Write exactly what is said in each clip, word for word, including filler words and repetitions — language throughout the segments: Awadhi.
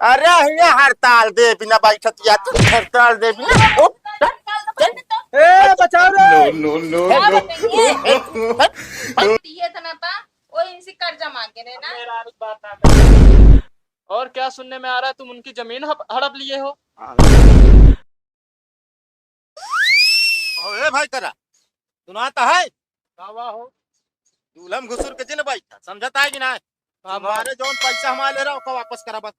अरे हियाँ हड़ताल दे बिना बैठत या तू, हड़ताल दे बिना। उठ, चल, चल। ए, बचाओ रे। No, no, no, no। दिए तना बा, ओ इनसे कर्जा मांगे रहे ना। और क्या सुनने में आ रहा है, तुम उनकी जमीन हप-, हड़प लिए हो? अहो, ए भाई तेरा, सुनाता है? का बा हो? दूल्हम घुसुर के जिन बैठा, समझता है कि ना? का बा? तुम्हारे जौन पैसा हमारे ले रहा, ओका वापस करा बस।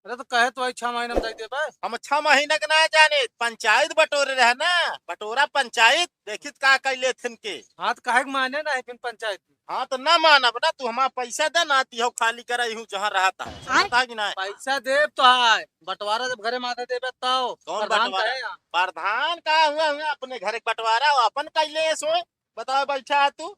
अरे तो कहे तो भाई छह महीना में दे देबे। हम छह महीना के ना जाने, पंचायत बटोरे रहे ना, बटोरा पंचायत, देखित का कैले थिन के। हाँ तो काहे के माने ना है फिर पंचायत? हाँ, तो ना मानब ना, तू हमार पैसा दे ना, तिहो खाली करई हूँ जहाँ रहता है। आय? समझता है कि ना? पैसा देब तो है, बंटवारा जब घरे माथे देबे तब। कौन प्रधान बंटवारा? कहे यहाँ? प्रधान का हुआ, हुआ अपने घरे के बंटवारा, वो अपन कैले है सोए। बताओ, बैठा है तू?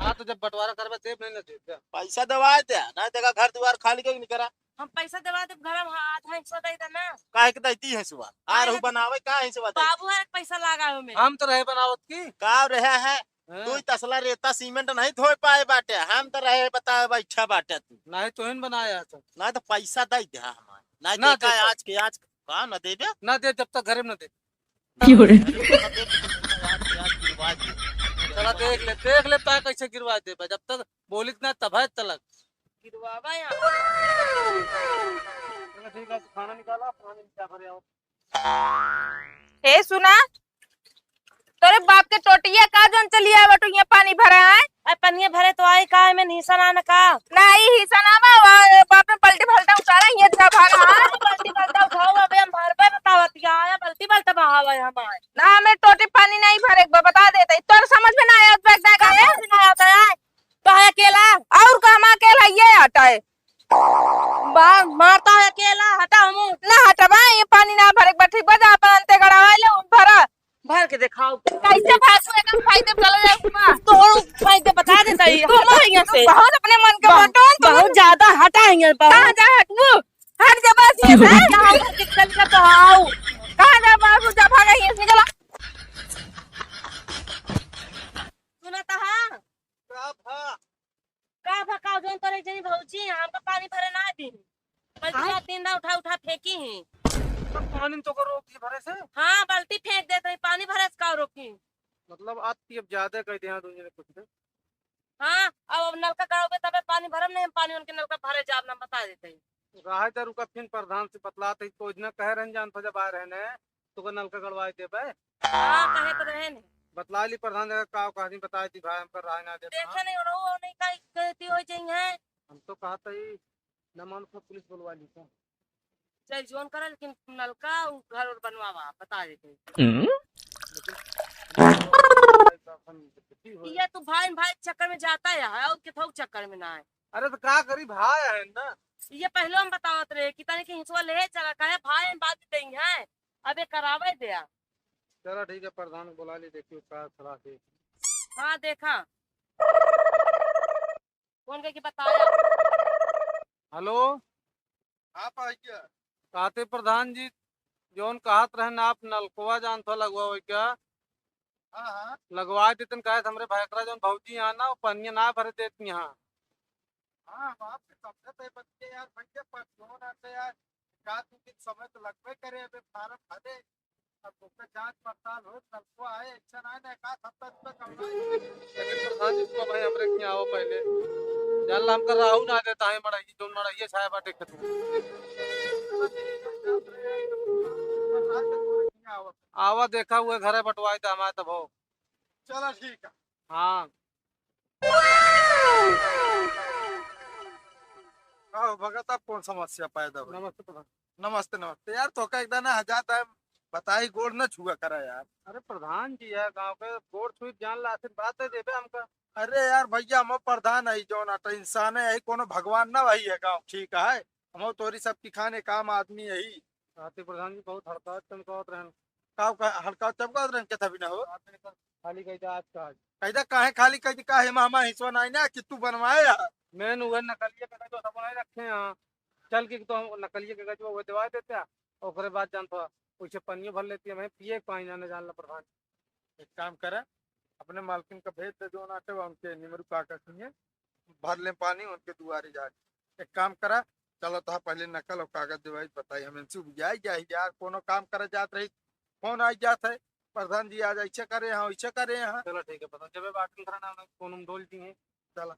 हाँ, तो जब बंटवारा करबे देब, नहीं ना देब, जा। पैसा दवा दे, ना देगा घर दुआर खाली कहीं नहीं करा। हम पैसा देवा देब, घर में आधा हिस्सा दे देना। काहे के देती है सुबा? आ काहे रहू के? बनावे, का है सुबा दे? बाबू है, पैसा लागा है में। हम तो रहे बनावत की। का रहे है? हाँ। तू ही तसला रेता सीमेंट नहीं धोए पाए बाटे, हम तो रहे बताए बैठा बाटे तू। नहीं तो इन बनाया है तो। नहीं तो पैसा दे दे हमारे। नहीं ना देखा दे है तो। आज के आज का ना देबे? ना दे, जब तक घरे में ना दे। क्यों रे? चला देख ले, देख ले ता कैसे गिरवा देबे, जब तक बोलित ना तब है तलक। गिरवावा यहाँ। चला ठीक है, तू खाना निकाला, पानी क्या भरे आओ। ए सुना, तोरे बाप के टोटिया का जौन चली आवे तो यहाँ पानी भरा है? अरे पनिया भरे तो आई का, एमे हिस्सा ना न का? ना, ई हिस्सा ना बा, वा, बाप में पलटी फलटा उतारा, ये जा भागा। अरे पलटी फलटा उठाओ, अबे हम भरबे बतावत, यहाँ आया पलटी फलटा बहावा है हमारे। ना, हमें टोटी पानी नहीं भरे के बा, बता देते, तोर समझ में ना आया, बैग बैग आया। समझ में ना आता है, तो है अकेला। और का, हम अकेला ये आता है। बा-, मारता है अकेला, हटा हमू। ना हटबा, ये पानी ना भरे के बा, ठीक बा, जा अपन अंते गड़ावा ले, भरा। भर के देखाओ। कैसे भागू, एकदम फायदे में चला जाए, हुआ। तो और फायदे बता देता ही। तू हम है यहाँ से। बहुत अपने मन के बहुत, बटोन, तू बहुत ज्यादा हटा है यहाँ पर। कहाँ जा हटबू? हट जा बस, ये है, कहाँ जा, कितना का तो आओ। कहाँ जा बाबू, जा भागा, यहाँ से निकला। सुना था, हाँ? का भा? का भा, का जौन तोरे जनी भौजी, हमका पानी भरे ना दी। बल्टी आय? रात दिन रात उठा उठा फेंकी ही। तो पानी तो को रोक दी भरे से? हाँ, बल्टी फेंक देते हैं, पानी भरे से का रोकी? मतलब, आज की अब ज्यादा कह दे, हाँ, दो जने कुछ दे। हाँ, अब, अब नलका गड़ावे तबे पानी भरम नहीं, हम पानी उनके नलका भरे जाब ना, बता देते हैं। रहा जा रुका, फिर प्रधान से बतलाते हैं, कोई ना कहे रहन जान, तो जब आ रहे ने, तो को नलका गड़वाए देबे। हाँ, कहे तो रहे ने। बतला ली प्रधान, जगह का कहानी बताए दी भाई, हमका राय ना देता। देखे नहीं, और वो नहीं का गलती हो जाई है। हम तो कहा था ही, न मानो तो पुलिस बुलवा ली था। चल जोन करा, लेकिन नलका उ घर और बनवावा, बता देते हैं। हम्म। लेकिन ये तो भाई, भाई चक्कर में जाता है, और कितना चक्कर में ना है। अरे तो का करी, भाई है ना। ये पहले हम बतावत रहे कि तनी के हिंसवा ले चला, कहे भाई हम बात देते हैं, अबे करावे दे। चला ठीक है, प्रधान को बुला ली, देखियो का सलाह दे। हाँ देखा। कौन के, के बताया? हेलो। हाँ भैया। कहते प्रधान जी, जौन कहत रहन आप नलकवा जान था लगवावे का? हाँ, हाँ। लगवा देतन, काहे हमरे भैकरा जौन भौजी यहाँ ना, वो पनिया ना भरे देत यहाँ। हाँ, हम आपसे समझत है बच्चे यार, भैया परसों ना थे यार, का दो दिन समय तो लगबे करे, अबे फार्म भरे, अब ओकर जांच पड़ताल हो, नलको आए, ऐसा ना है ना, एक आध हफ्ता रुका कम ना। लेकिन प्रधान जी, रुका भाई, हमरे के यहाँ आओ पहले। जान ला, हमका राहु ना देता है मड़ई, जौन मड़ई छाया बाटे खेत में। आवा देखा हुए घरे बटवाई दे हमारे तब हो। चला ठीक है। हाँ। का हो भगत, अब कौन समस्या पैदा हुई? नमस्ते प्रधान। नमस्ते, नमस्ते। यार, तोका एक दाना हजार दाए बताई, गोड़ न छुआ करा यार। अरे प्रधान जी है गाँव के, गोड़ छुई जान ला आशीर्वाद दे देबे हमका। अरे यार भैया, हम प्रधान है, जौन अटा इंसान है, यही कोनो भगवान ना वही है गाँव, ठीक है? हम तोरी सबकी खाने काम आदमी यही। साथी प्रधान जी बहुत हड़कावत चमकावत रहन। का, का हड़कावत चमकावत रहन, के तभी ना हो? खाली कह दे आज का आज। कह दे काहे खाली कह दे, काहे मामा हिस्सा नहीं ना कि तू बनवाए यार। मैंने वह नकलिया के गजवा सब बनाए रखे हैं। चल के तो हम नकलिया के गजवा वो दवा देते हैं, ओकरे बाद जान तो उसे पनियो भर लेती है, मैं पिए के पानी जान ला प्रधान। एक काम करे, अपने मालकिन का भेज दे, जो ना आटे बा, उनके निमरू काका किए भर ले पानी, उनके दुआरे जाके। एक काम करा, चलो तो पहले नकल और कागज देवाई बताई, हम इनसे उबियाई जाए यार, कोनो काम करे जात रही, फोन आई जात है, "प्रधान जी आज ऐसे करे हैं, वैसे करे हैं।" चलो ठीक है, प्रधान, जब बात नहीं करना, हम फोन हम डोल दी हैं। चला।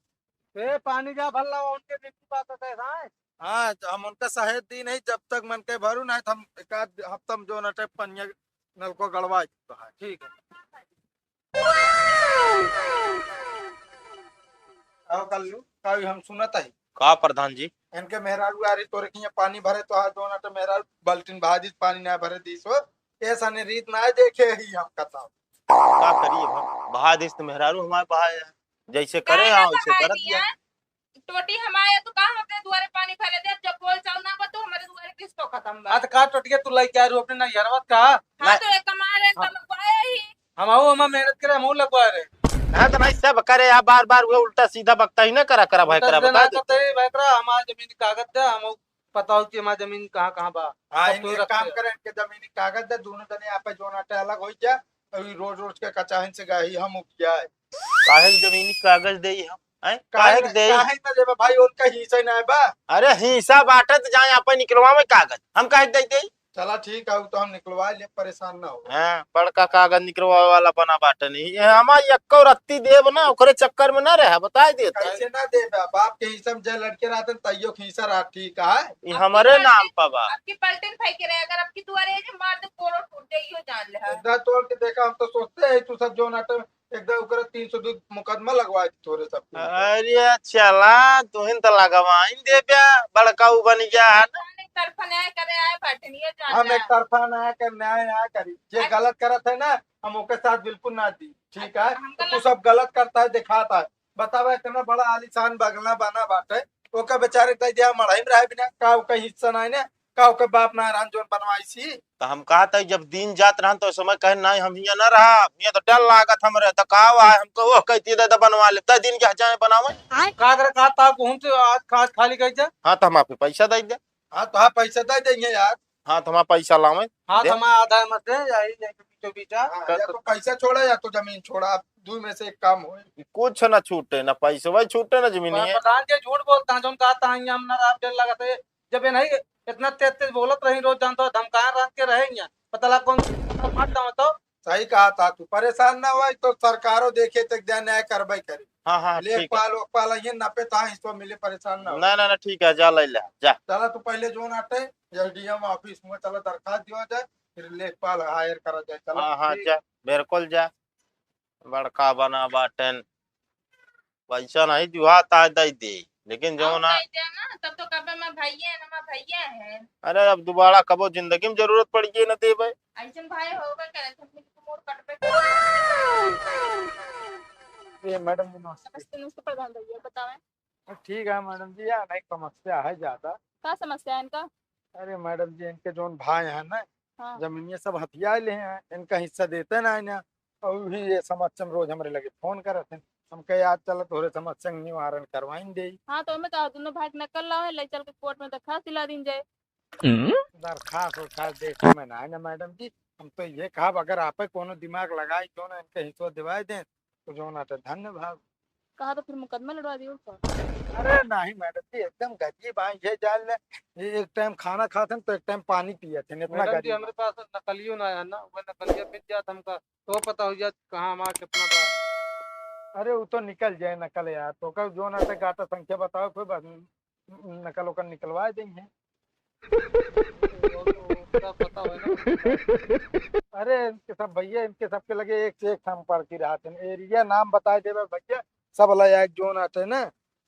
ए, पानी जा भर लावा, उनके बीच की बात है, हाँ? हाँ, तो हम उनका सहेज दी नहीं, जब तक मन के भरू नहीं, तो हम एक आध हफ्ता में जो ना टाइप पनिया नलको गड़वा देता है। ठीक है। आओ कल्लू, कावी हम सुनत है। का प्रधान जी? इनके मेहरारू आ रही तोरे किया पानी भरे, तो आज दोनों तो मेहरारू बाल्टीन बहा दी, पानी ना भरे दी सो। ऐसा ने रीत ना देखे ही हम कथा। का करिए हम? बहा दिस तो मेहरारू हमारे बहा है। जैसे करे काहे हाँ, ना वैसे बहाए करत दिया? दिया। टोटी हमारे तो का हमरे दुआरे पानी भरे दे, जब बोल चाल ना बा तो हमारे दुआरे किस तो खत्म बा। आ तो का टोटिया तू लइके आ रू अपने नैहरवा का? हाँ ना। तो एक कमाल है, हाँ। तो लगवाए ही। हम आऊ, हम मेहनत करे, हम आऊ लगवाए रहे। हाँ तो भाई सब करे, आप बार बार वो उल्टा सीधा बकता ही ना करा, करा भाई, उल्टा करा सीधा बता ना दे। करते ही भाई, करा हमारे जमीन कागज दे, हम आऊ पता हो कि हमारे जमीन कहाँ कहाँ बा। हाँ, सब इन तो एक रखते काम हैं। करें, इनके जमीनी कागज दे, दोनों जने यहाँ पे जो नाटे अलग हो जाए, अभी रोज रोज के कचाहन से गाही हम उपजाए। काहे के जमीनी कागज देई हम? हैं? काहे काहे के न, देई? काहे न देबे भाई, उनका हिस्सा ही ना है बा। अरे हिस्सा बाटे तो जाए आप निकलवावे कागज, हम काहे के दे देई? चला ठीक है, वो तो हम निकलवा ले, परेशान ना हो। हाँ, बड़का कागज निकलवावे वाला बना बाटे नहीं। ये हमार यक्को रत्ती देब ना, ओकरे चक्कर में ना रहे, बताई देत है। कैसे ना देबे? बाप के हिस्सा में जे लड़के रहते हैं, तैयो के हिस्सा रहा, ठीक है। ये आपकी हमरे बाल्टी, नाम पर बा। आपकी पलटिन फेंके रहे, अगर आपकी दुआरे जे मार दे, गोड़ो टूट जाई, यो जान ले। इधर तोड़ के देखा, हम तो सोचते हैं, तू सब जो नाटक एकदम ओकरे तीन सौ दो मुकदमा लगवा दी तोरे सब के ऊपर। अरे चला, तुहिन त लगवाइन देब्या, बड़का उ बन गया है ना। एक तरफा न्याय करे आए बाटे, ये जान हम ले। एक तरफा न्याय कर, न्याय ना करी। जे हाँ। गलत करत है ना, हम ओके साथ बिल्कुल ना दी, ठीक है? हम तो तू गलत सब गलत करता है, दिखाता है। बतावा, इतना बड़ा आलीशान बंगला बना बाटे, ओका बेचारे दे दिया, मड़ई में रहे बिना, का ओका हिस्सा ना है ना? का ओकर बाप नारायण जौन बनवाइसी? त हम कहत हई, जब दिन जात रहन, तो समय कहे, "नहीं, हम हियां न रहब, हियां तो डर लागत हमरे।" त का हुआ है? हमको ओह कहती, "दे, दे, बनवा ले।" त दिन के जाए बनावे। का करे, का ता घूम से आज खा-, खाली कह जा। हाँ, तो हम आपके पैसा दे दे। हाँ, तो हाँ, पैसा दे देंगे यार। हाँ, तो हमारा पैसा लावे। हाँ, दे। तो हमारा आधा मत दे, यही, यही बीचों बीच आ। हाँ, या तो पैसा छोड़ा या तो जमीन छोड़ा, आप दो में से एक काम होए। कुछ ना छूटे, ना पैसवा छूटे, ना जमीन पर है। प्रधान जी झूठ बोलता है, जौन कहता है, हम ना रहब, डर लगत है। जब ये नहीं इतना तेज तेज बोलत रही, रोज जानता हो, धमकाए रात के रहे यहाँ, पता लगा कौन मार दो तो। सही कहा था तू, परेशान ना हुआ, तो सरकारों देखे तो एक दिन न्याय कार्रवाई करे। हाँ, हाँ, ठीक है। लेखपाल, वोकपाल, ये नपे था, इसको मिले, परेशान ना हो। ना, ना, ना, ठीक है, जा ले ले, जा। चला तू पहले जो ना आटे, एसडीएम ऑफिस में चला दरखास्त दिया जाए, फिर लेखपाल हायर करा जाए, चला। हाँ, हाँ, ठीक। जा, बिल्कुल जा। बड़का बना बाटेन। पैसा नहीं जुहा ता दे दे, लेकिन जो और ना दे दे ना, तब तो कबे मैं भैया है ना, मैं भैया है। अरे अब दोबारा कबो जिंदगी में जरूरत पड़ गई ना देबे। ऐसन भाई होबे करे, तुम तो मोर कटबे करे। ये मैडम जी नमस्ते। नमस्ते, नमस्ते प्रधान भैया, बतावें। ठीक है मैडम जी, यार नहीं समस्या है ज्यादा। का समस्या है इनका? अरे मैडम जी, इनके जौन भाई हैं ना, हाँ। जमीनिया सब हथिया ले हैं, इनका हिस्सा देते ना है ना, और भी ये समस्या में रोज हमरे लगे फोन करत हैं। हम कहे, "आज चलत तोहरे समस्या के निवारण करवाइन देई।" हाँ, तो हमें कहा, दोनों भाई के नकल लावे, ले चल के कोर्ट में दरखास्त दिला दीन जाए। हम्म? दरखास्त उरखास्त देखे में ना है ना मैडम जी, हम तो ये कहा, अगर आप कोनो दिमाग लगाई, क्यों ना इनके हिस्सा दिवाए दें, तो जो ना तो धन्य भाग। कहा तो फिर मुकदमा लड़वा दियो का? अरे नहीं मैडम जी, एकदम गरीब आए, ये जान ले, ये एक टाइम खाना खाते हैं तो एक टाइम पानी पिए थे, इतना मैडम जी, गरीब। हमरे पास नकलियो ना है ना, वो नकलिया मिल जात हमका, तो पता हो जात कहाँ हमारा कितना बा। अरे वो तो निकल जाए नकल यार, तो का जो ना से गाटा संख्या बताओ, कोई बात नहीं, नकल ओकर निकलवा देंगे। वो तो उनका पता है ना। अरे इनके सब भैया, इनके सबके लगे एक से एक संपर्की रहते हैं। एरिया नाम बताए देवे भैया, सब लयाक जोन आते ना,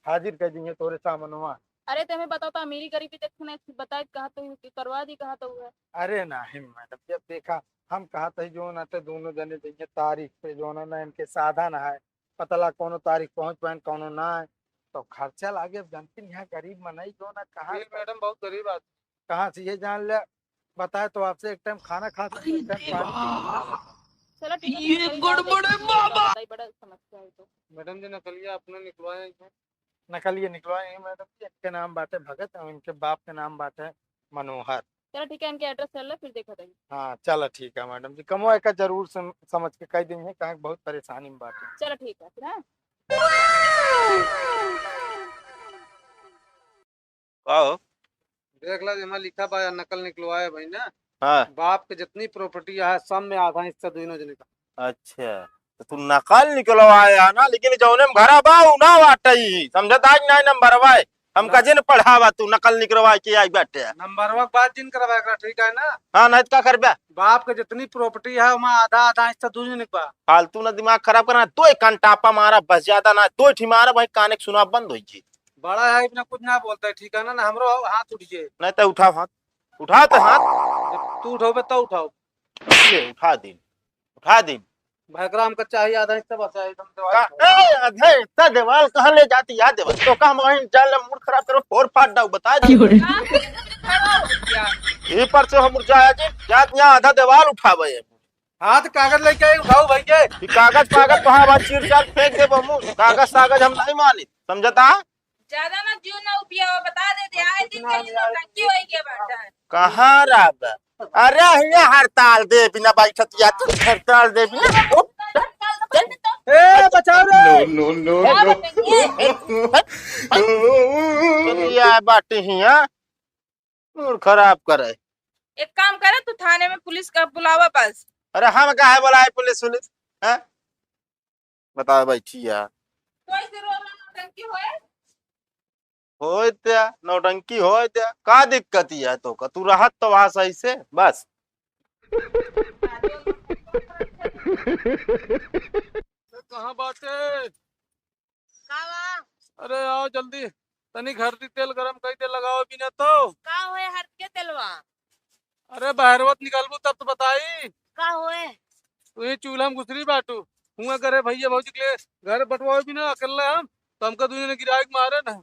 हाजिर कर देंगे तोरे सामनवा। अरे तो हमें बताओ तो अमीरी गरीबी देख के बताए कहा तो कि करवा दी कहा तो हुआ। अरे नहीं मैडम, जब देखा हम कहा तो जोन आते दोनों जने देंगे तारीख पे, जोन ना इनके साधन है, पता ला कौनो तारीख पहुँच पाएन, कौनो ना है। तो खर्चा लागे, अब जानती हैं, यहाँ गरीब मनई जो ना कहाँ फिर से, मैडम बहुत गरीब आदमी। कहाँ से ये जान ले, बताए तो आपसे एक टाइम खाना खा सकते, अरे एक टाइम पानी पी सकते। चलो ठीक है, ये फिर गड़बड़ है बाबा। बताई, बड़ा समस्या है तो। मैडम जी, नकलिया अपने निकलवाए हैं? नकलिया निकलवाए हैं मैडम जी, इनके नाम बाटे भगत और इनके बाप के नाम बाटे मनोहर। चलो ठीक है, इनके एड्रेस चल रहा, फिर देखा जाएगा। हाँ, चलो ठीक है मैडम जी, कमवा का जरूर सम-, समझ के कह देंगे, काहे कि बहुत परेशानी में बाटे। चलो ठीक है फिर, हाँ। का हो? देख ला, जेमा लिखा बा, नकल निकलवाए भाई ना। हाँ। बाप के जितनी property है, सब में आधा हिस्सा दोनों जने का। अच्छा, तो तू नकल निकलवाए है ना, लेकिन जौने में भरा बा, उ ना बाटई, समझत आज नहीं नंबर बा। हम का जिन पढ़ावा, तू नकल निकलवा के आई बाटे। नंबरवा के बात जिन करवा एकरा, ठीक है ना? हाँ, नहीं तो का करबे? बाप के जितनी property है, ओमा आधा आधा हिस्सा दू जने के बा। फालतू ना दिमाग खराब करना, दो एक कान टापा मारा बस, ज्यादा ना, दो ठी मारा भाई, काने के सुनाब बंद होई जी। बड़ा है, इतना कुछ ना बोलता है, ठीक है ना? ना हमरो हाथ उठ जाए। नहीं तो उठाओ हाथ, उठा तो हाथ। जब तू उठाओ बे, तब उठाओ। ये उठा दे, उठा दे। भाई, एकरा हमका चाहिए आधा हिस्सा बस, एकदम देवाल का? छोड़। ए, आधा हिस्सा देवाल कहाँ ले जाती है देवाल? तो का हम वहीं जाल में मूड खराब करो, फोड़ फाड़ डाऊ, बता दे। क्यों रे? ये पर से हम जाया जी, जात यहाँ आधा देवाल उठावे है। हाथ कागज लेके आई, उठाओ भाई के। ये कागज पागज तो हाँ, बात चीर चार फेंक दे बमू। कागज सागज हम नहीं मानी, समझता? ज्यादा ना जीव ना उपियावा, बता दे दे, आए दिन का ये नौटंकी होई के बात है। कहाँ रहब? अरे हियाँ हड़ताल दे बिना बैठत या तू हड़ताल दे बिना। ए, बचाओ रे। No, no, no, no। चलिए बाटे हियाँ, मूड खराब करे। एक काम करे, तू थाने में पुलिस का बुलावा बस। अरे हम काहे बुलाए पुलिस उलिस? हैं? बताओ बैठी यार। कोई से रो रो नौटंकी होए? होए त्या, नौटंकी होए त्या, का दिक्कत है तो का? तू रहत तो वहाँ सही से, बस। कहाँ बाटे? का बा? अरे आओ जल्दी, तनी हरदी तेल गरम कई दे, लगाओ बिना तो। का होए हरदी के तेलवा? अरे बहरवत निकलबू तब तो बताई। का होए? तू ही चूल्हा में घुसरी बाटू। हुआ करे भैया भौजी के लिए घर बंटवाओ भी ना, अकेले हम, तो हमका दुनिया ने गिराए के मारे ना।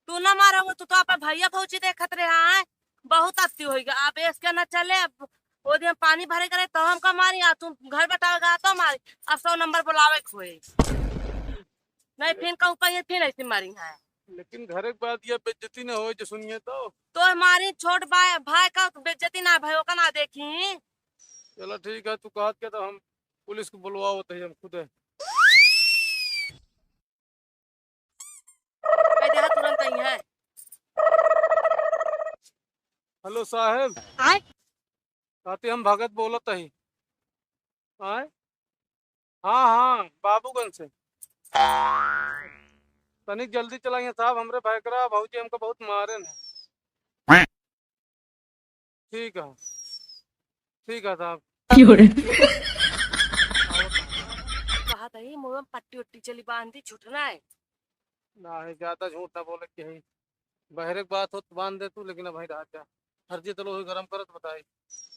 तू ना मारा हो, तू तो अपन भैया भौजी देखत रहे हैं, बहुत अति होई गया। अब इसके ना चले, अब वो दिन पानी भरे करे तो हमका मारी, आ तू घर बटावेगा तो मारी, अब सौ नंबर बुलावे के होए। नहीं, फिर कहूँ कहीं फिर ऐसे मारी है। लेकिन घर के बाद ये बेइज्जती ना होए जो सुनिए तो। तो हमारी छोट भाई, भाई का बेइज्जती ना भाई, ओका ना देखी। चलो ठीक है, तू कहत के तो हम पुलिस को बुलवावत है, हम खुद है। कह दे, हाँ, तुरंत आई है। हेलो साहेब। आय? कहते हम भगत बोलत ही। आय? हाँ, हाँ, बाबूगंज से। तनिक जल्दी चलाइए साहब, हमरे भैकरा भौजी हमको बहुत मारे हैं। ठीक है, ठीक है साहब। क्यों रे? कहा था ये मुंह में पट्टी उट्टी चली बांधी, झूठना है। ना है, ज्यादा झूठ ना बोले के है। बहरे के बात हो तो बांध दे तू, लेकिन अब भाई रह जा। हर जी तो लोग गरम करत बताई।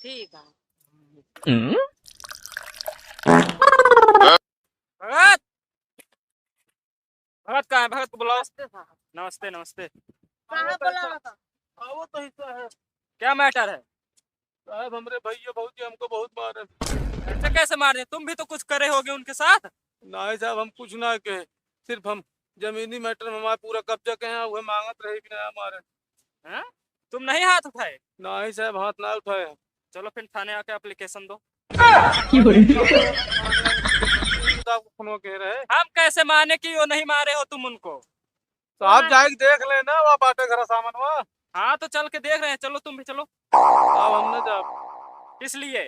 ठीक है। भगत! भगत कहाँ है? भगत को बुलाओ। नमस्ते साहब। नमस्ते, नमस्ते। कहाँ बुलावा था? आओ तो ही साहब। क्या matter है? साहब, हमरे भैया भौजी हमको बहुत मारे। ऐसे कैसे मारे? तुम भी तो कुछ करे होगे उनके साथ। नहीं साहब, हम कुछ ना कहे, सिर्फ हम जमीनी matter में हमारा पूरा कब्जा के हैं, वह मांगत रहे बिना मारे। हैं? तुम नहीं हाथ उठाए? नहीं साहब, हाथ ना उठाए। चलो फिर थाने आके application दो। क्यों रे? साहब को फोन के रहे। हम कैसे माने कि वो नहीं मारे हो तुम उनको? साहब, जाके देख लेना, वहाँ बाटे घर सामान वहाँ। हाँ, तो चल के देख रहे हैं, चलो तुम भी चलो। साहब, हम ना जाब। किस लिए?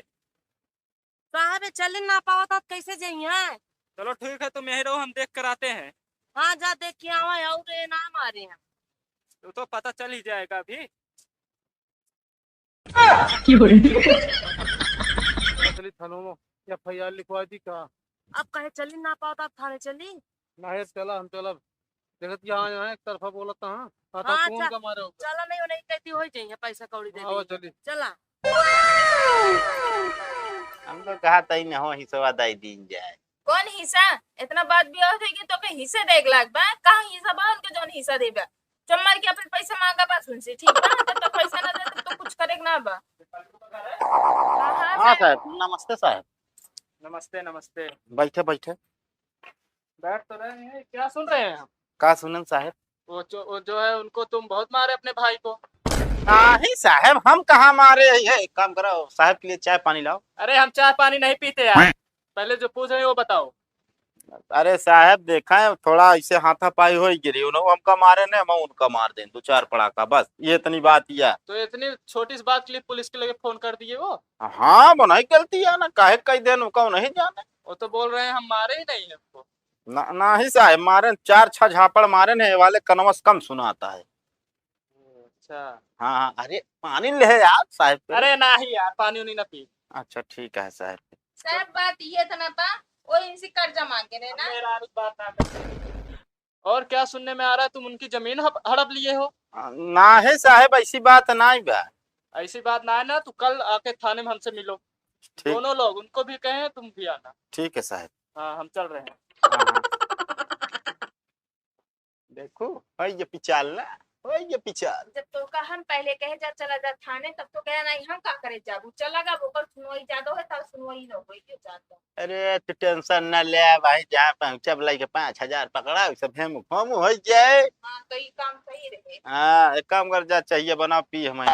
साहब, ये चल ना पावत, आप कैसे जाइए? चलो ठीक है, तुम यहीं रहो, हम देख कर आते हैं। हाँ, जा देख के आवा, और ये ना मारे हैं। तो, तो पता चल ही जाएगा अभी। क्यों रे? चली थानों में FIR लिखवा दी का? अब कहे चली ना पावत, आप थाने चली? नहीं, चला, हम चलब। देखत कि हाँ, यहाँ एक तरफा बोलत हाँ। हाँ, हाँ, तू चा-, उनका मारे हो। चला नहीं, नहीं कहती हो जाइए, पैसा कौड़ी दे हाँ, देंगे। चली। चला। हम तो कहा तई न हो हिस्सा दाई दीन जाए। कौन हिस्सा? इतना बात भी होत है कि तोके हिस्से देख लाग बा? कहाँ हिस्सा बा उनके जौन हिस्सा देबा? चल मार के अपन पैसा मांगा बस उनसे, ठीक बा? जब तक पैसा ना दे, तब तक कुछ करे के ना बा। हाँ, हाँ, हाँ, साहब। साहब, नमस्ते साहब। नमस्ते, नमस्ते। बैठे, बैठे। बैठ तो रहे हैं, क्या सुन रहे हैं हम? का सुनन साहब? वो जो, वो जो है, उनको तुम बहुत मारे अपने भाई को। नहीं साहब, हम कहाँ मारे हैं? एक काम करो, साहब के लिए चाय पानी लाओ। अरे, हम चाय पानी नहीं पीते यार, पहले जो पूछ रहे हैं वो बताओ। अरे साहेब, देखा है, थोड़ा ऐसे हाथापाई होइ गिरी, उन्हों हमका मारे ने, हम उनका मार देन दो चार पड़ाका, बस ये इतनी बात ही है। तो इतनी छोटी सी बात के लिए पुलिस के लगे फोन कर दिए वो? हाँ, वो नहीं गलती है ना, काहे कह देन, उनका नहीं जाने। वो तो बोल रहे हैं हम मारे ही नहीं है उनको। ना, नहीं साहेब, मारे चार छह झापड़ मारे ने, ये वाले कनवा से कम सुनाता है। अच्छा। हाँ, हाँ, अरे पानी ले यार साहेब के। अरे नहीं यार, पानी उनी ना पी। अच्छा, ठीक है साहेब। साहेब, बात ये था ना बा, वो इनसे कर्जा मांगे रहे ना। मेहरारू बात ना कर। और क्या सुनने में आ रहा है, तुम उनकी जमीन हप-, हड़प लिए हो? आ, ना है साहेब, ऐसी बात नहीं बा। ऐसी बात ना है ना, तू कल आके थाने में हमसे मिलो। ठीक। दोनों लोग, उनको भी कहें, तुम भी आना। ठीक है साहेब। हाँ, हम चल रहे हैं। हाँ, हाँ। देखो, है ये पिचाल ना, है ये पिचाल। जब तो कहा हम पहले कहे जा, चला जा थाने, तब तो कहा नहीं, हम का करे जाबू, चला गा, ओकर सुनवाई ज्यादा है, तब सुनवाई न होई, ये जान लो। अरे, तू tension ना ले भाई, जहाँ पहुँचब, लइके पाँच हजार पकड़ा, उ सब हेम घोम हो जाए। हाँ, तो ई काम सही रहे। हाँ, एक काम कर जा, चाहिए बना, पी हमें।